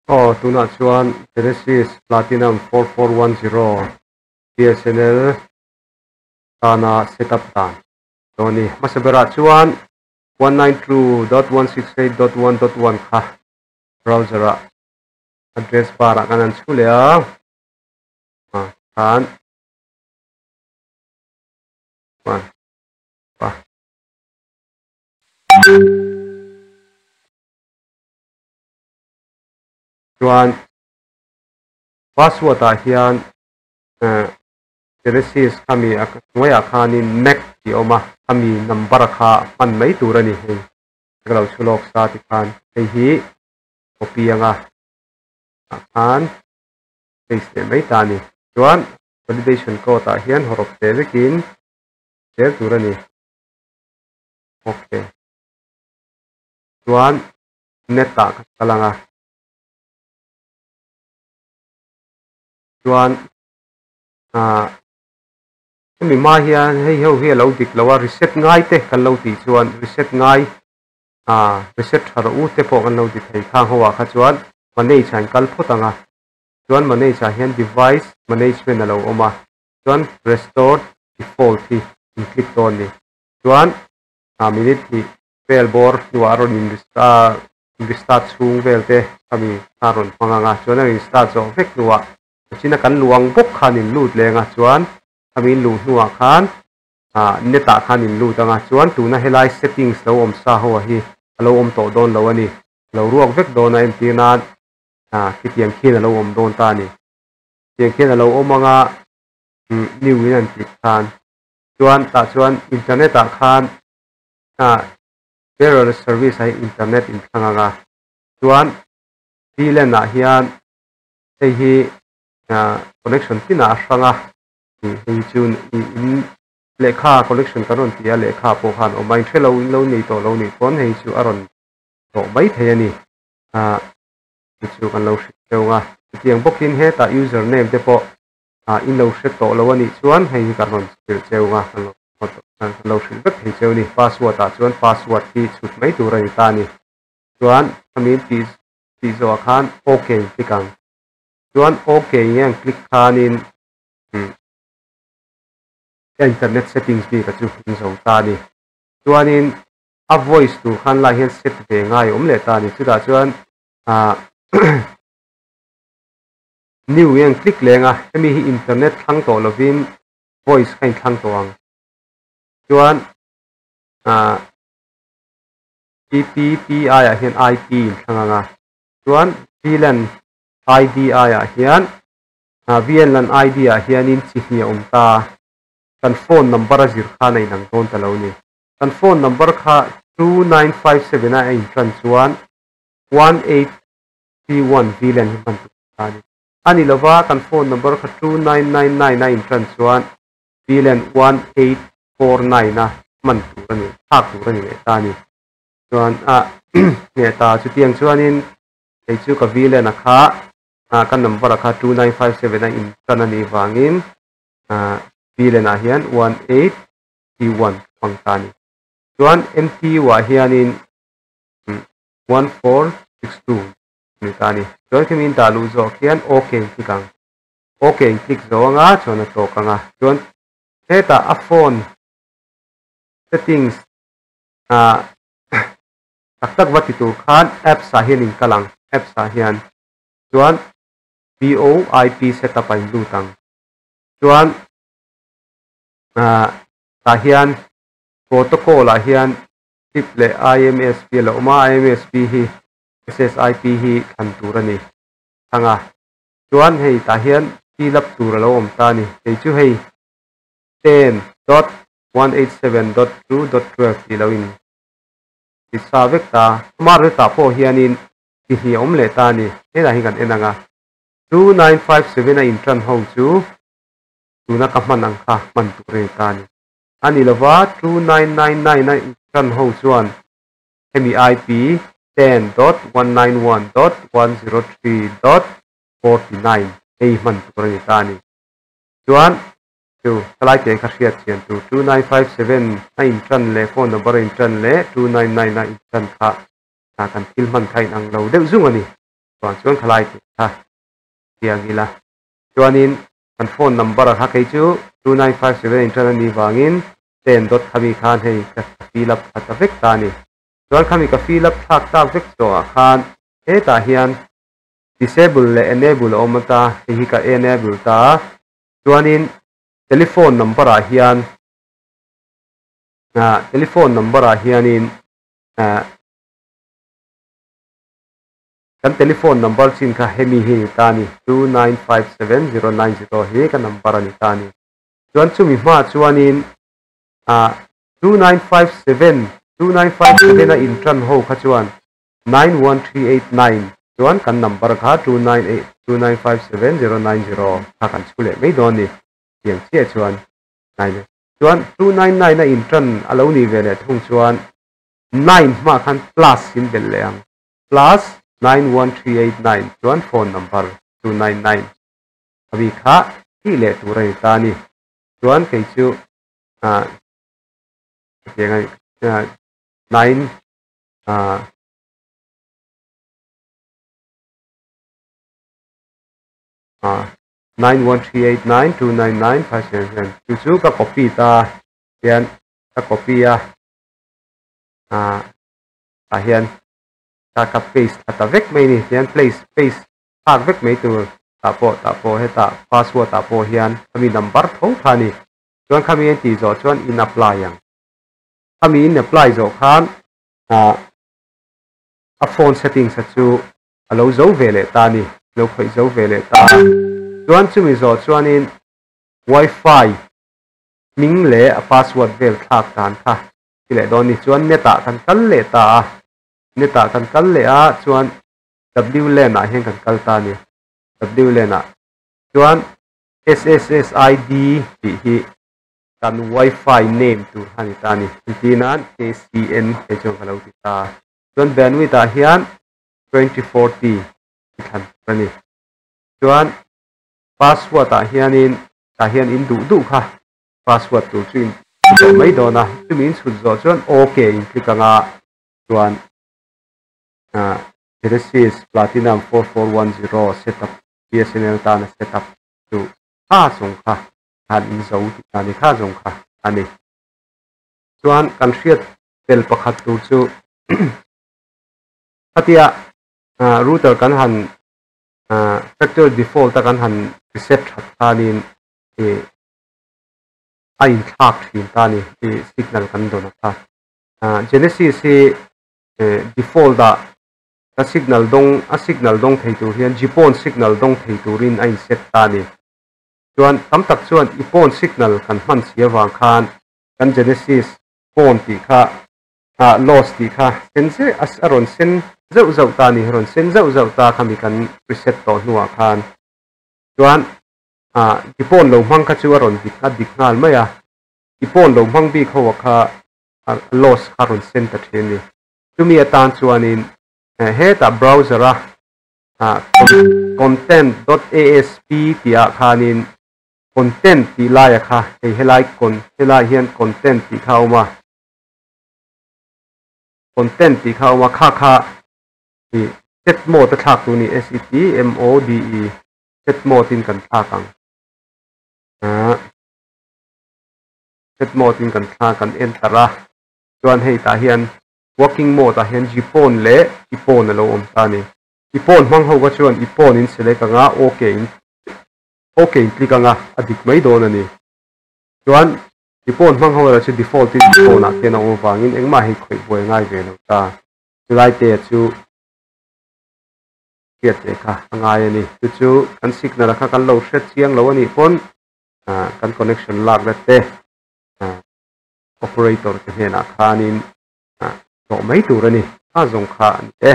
Aw tunah chuan Genesis Platinum 4410 BSNL tana setup dan dawn a ni. Hmasa berah chuan 192.168.1.1 kha browser ah address bar ah kan han chhu leh a, khan one Chuan password ah hian Genesis khami a hnuaiah khanin Mac tih a awm a, khami number kha hman mai tur a ni hei ka lo chhu lawk sa tikhan hei hi copy anga ah khan paste leh mai ta a ni. Chuan validation code ah hian hawrawp teh vekin zel tur a ni. Ok. Chuan net ah ka kal ang a. Chuan ah hemi hma hian hei ho hi a lo dik lo a reset ngai te kan lo tih chuan reset ngai ah reset tha rawh u te pawh kan lo ti thei khang ho ah kha chuan manage ah in kal phawt ang a. Chuan manage ah hian device management a lo awm a. Chuan restore default hi in click dawn a ni. Chuan ah minute hnih vel bawr hnuah a rawn in restart chhung vel te khami kha a rawn hmang ang a, chuan a restart zawh vek hnuah china kan luh ang bawk khan in lut leng a, chuan khami in luh hnuah khan ah net ah khan in lut ang a, chuan tuna helai settings lo awm sa ho hi a lo awm tawh dawn lo a ni, a lo ruak vek dawn a entir nan ah khitiang khian a lo awm dawn ta a ni, khitiang khian a lo awm ang a new in an tih khan chuan tah chuan internet ah khan ah bearer service ah hian internet in thlang ang a chuan VLAN ah hian hei hi ah connection tinah a hrang a ih hei chu ih in lehkha connection kan rawn ti a lehkha pawh khan awm a in hrelo in lo nei tawh lo nih pawn hei chu a rawn tawh mai thei a ni ah chu chu kan lo hrilh deuh ang a chutiang bawkin hetah user name te pawh ah in lo hre tawh lo a nih chuan hei hi kan rawn hrilh cheu ang a kan lo kan lo hrilh vek thei cheu a ni password ah chuan password hi chhut mai tur a ni ta a ni chuan khami tih tih zawhah khan ok click ang chuan ok nge ang click khanin umm internet settings bik a chu in zo ta a ni chuanin a voice tur khan lai hian set ve ngai a awm leh ta a ni chutah chuan ah New hi an click leng a, hemi hi internet thlang tawh lovin voice kha in thlang tawh ang. Chuan ah PPPI ah hian IP in thlang ang a, chuan VLAN ID ah hian ah VLAN ID ah hianin chi hnih a awm ta a, kan phone number a zir khan a inang dawn ta lo a ni. Kan phone number kha 2957 a a intran chuan 1831 VLAN hi hman tur ta a ni. A ni lova, kan phone number kha 2999 a intran chuan VLAN 1849 a hman tur a ni, thlak tur a ni leh ta a ni. Chuan a hneh ta, chutiang chuanin kei chu ka VLAN a kha ah ka number a kha 2957 a intran a nih vangin ah VLAN ah hian 1831 ka hmang ta a ni. Chuan MTU ah hianin 1462 ni ta a ni. Chuan khi min dah luh zawh khian ok in click ang. Ok in click zo anga chuan a tawk anga. Chuan hetah a phone settings ah tak tak va ti tur khan apps ah hian in kal ang. Apps ah hian chuan VoIP setup ah in lut ang. Chuan ah tah hian protocol ah hian chip leh IMSP a lo awm a, IMSP hi SSIP hi thlan tur a ni thlang a, chuan hei tah hian fill up tur a lo awm ta a ni, kei chu hei 10.187.2.12 tih lo in ti sa vek ta, amah riltah pawh hianin ti hnih a awm leh ta a ni, hetah hian kan en ang a, 2957 a intran ho chu tuna ka hman ang kha hman tur a ni ta a ni, a ni lova 2999 a intran ho chuan hemi IP 10.191.103.49 hei hman tur a ni ta a ni. Chuan chu helai te kha hriat chian tur 2957 a intran leh phone number a intran leh 299 a intran kha kan thil hman kha inang lo deuh zung a ni. Chuan chuan khalai tih kha chiang ila. Chuanin kan phone number a kha kei chu 2957 a intan a nih vangin ten dot khami khan hei ka fill up kha ta vek ta a ni. Chuan khami ka fill up thlak tak vek zawhah khan hetah hian disable leh enable a awm ata hei hi ka enable ta a. Chuanin telephone number ah hian ah telephone number ah hianin ah Kan telephone number chin kha hemi hi a ni ta a ni, 2957090 hi ka number a ni ta a ni. Chuan chumi hmaah chuanin ah 2957, 2957 a intan ho kha chuan 91389 chuan kan number kha 298, 2957090 kha kan chhu leh mai dawn a ni. Tiang chiah chuan nine chuan 299 a intan a lo nih ve leh thung chuan nine hmaah khan plus in belh leh ang. Plus 91389 chuan phone number 299 a mi kha tih leh tur a ni ta a ni. Chuan kei chu ah hetiang a nine ah ah 91389 299 577 chu chu ka copy ta hian ka copy a ah tah hian ta ka paste thla ta vek mai ni tihian place paste thlak vek mai tur tah pawh tah pawh hetah password ah pawh hian khami number tho kha a ni chuan khami an tih zawh chuan in apply ang khami in apply zawh khan ah a phone settings a chu a lo zo ve leh ta a ni lo khawih zo ve leh ta chuan chumi zawh chuanin wifi hming leh a password vel thlak dan kha ti leh dawn ni chuan net ah kan kal leh ta a net ah kan kal leh a chuan WLAN ah hian kan kal ta a ni WLAN ah chuan SSSID tih hi kan wifi name tur kha a ni ta a ni engtin nan KCN hei chuan ka lo ti ta a chuan bandwidth ah hian 2040 ti thlan tur a ni chuan password ah hianin tah hian in duh duh kha password tur chu in zawh mai dawn a chumi in chhut zawh chuan ok in click anga chuan ah Genesis Platinum 4410 setup BSNL tana setup chu kha zawng kha khan in zo tih ta ni kha zawng kha a ni chuan kan hriat tel pakhat tur chu khatia ah router kan han ah factory default a kan han reset that khanin ih a inthlak thin ta a ni tih signal kan dawn a kha. Ah Genesis hi eh default ah a signal dawng a signal dawng thei tur hian Gpon signal dawng thei turin a inset ta a ni. Chuan tam tak chuan Ipon signal kan hman si avang khan kan Genesis phone tih kha ah loss tih kha sen zeh a a rawn sen zeuh zeuh ta a ni rawn sen zeuh zeuh ta khami kan reset tawh hnuah khan chuan Ah, i pawn lo hmang kha chu a rawn dik a dik nghal mai a, i pawn lo hmang bik ho a kha a loss kha a rawn send ta thin a ni. Chumi atan chuanin hetah browser a ah content dot asp tih ah khanin content tih laia kha hei helai con helai hian content tih kha a awm a, content tih kha a awm a kha kha ih set mode a thlak tur a ni S E T M O D E. Set mode in kan thlak ang. Ahh set mode in kan thlak kan enter a chuan hei tah hian working mode ah hian gphone leh iphone a lo awm ta a ni. Iphone hmang ho kha chuan iphone in select ang a ok in ok in click ang a a dik mai dawn a ni. Chuan iphone hmang ho erawh chu default in iphone ah khian a awm avangin engmah hei khawih buai a ngai ve lo ta. Chulai te chu. Hriat ve kha a ngai a ni. Chu chu kan signal a kha kan lo hre chiang lo a nih pawn ah kan connection lak na te ah operator te hnenah khanin ah hlawh mai tur a ni. Kha zawng kha a ni e.